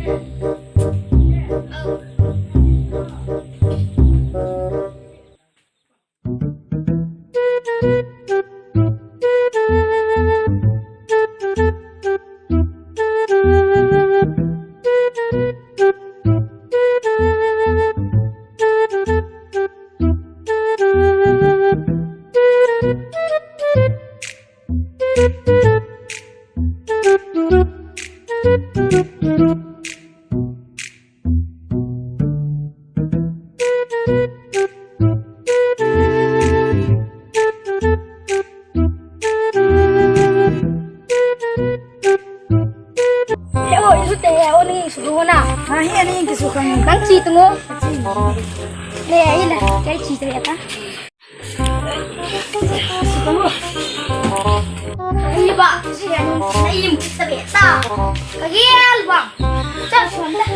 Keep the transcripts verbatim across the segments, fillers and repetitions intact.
He o, ilu te he o, ni su ko na. Ha, hi ani ki su kan. Nang chi tu ngo. Le, ai la, kai chi te ta. Su ko. Ni ba, si ani, na im ki ta be ta. Ka gel ba. Cha su la.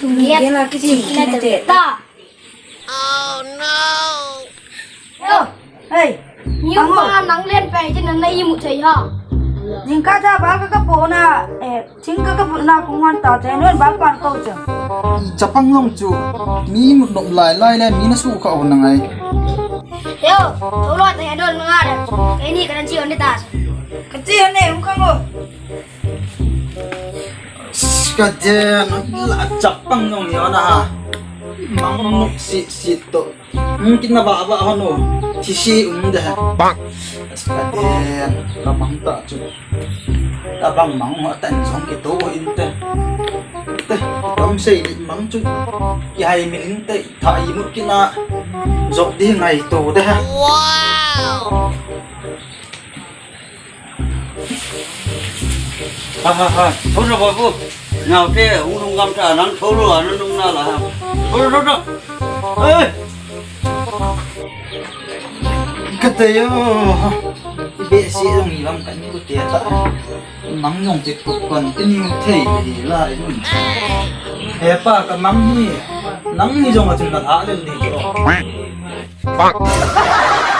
Tum gel a kichi kina te ta. Oh no. Yo. Hey. Ni pa nang len pe jin na imu thei ha. Jingkah a bal ka ka po na, eh, Thing ka ka putna kong hon ta te, non bal pan ko chu. Chapang long chu, mi mut nom lai lai le, mi na su kha u na ngai. Yo, to lo te don nga da. Kei ni ka dan chi on de ta. Ka chi on ne, um ka ngo. Ka den, la chapang long yo na ha. Mang nok si si to. Mungkin na ba ba hanu. Thi si um de. Bang. Ka den, ka mang ta chu. Ka bang mang ho tan jong ki to in te. Te, kam sei ni mang chu. Ki hai mi ling te, tha i mut ki na. Jok di ngai to de. Wow. Ha, ha, ha. Thou ro, babu. Nao te, hung lung gam ta, nang thou ro, nang lung na la ha. Thou ro, thou ro. Eh. Ka te yo. Be si jong i lam kan ku te ta. Mang jong ti ku kon ti ni thei hi la i nun. He pa ka mang ni. Nang ni jong a tin ka tha le ni ko.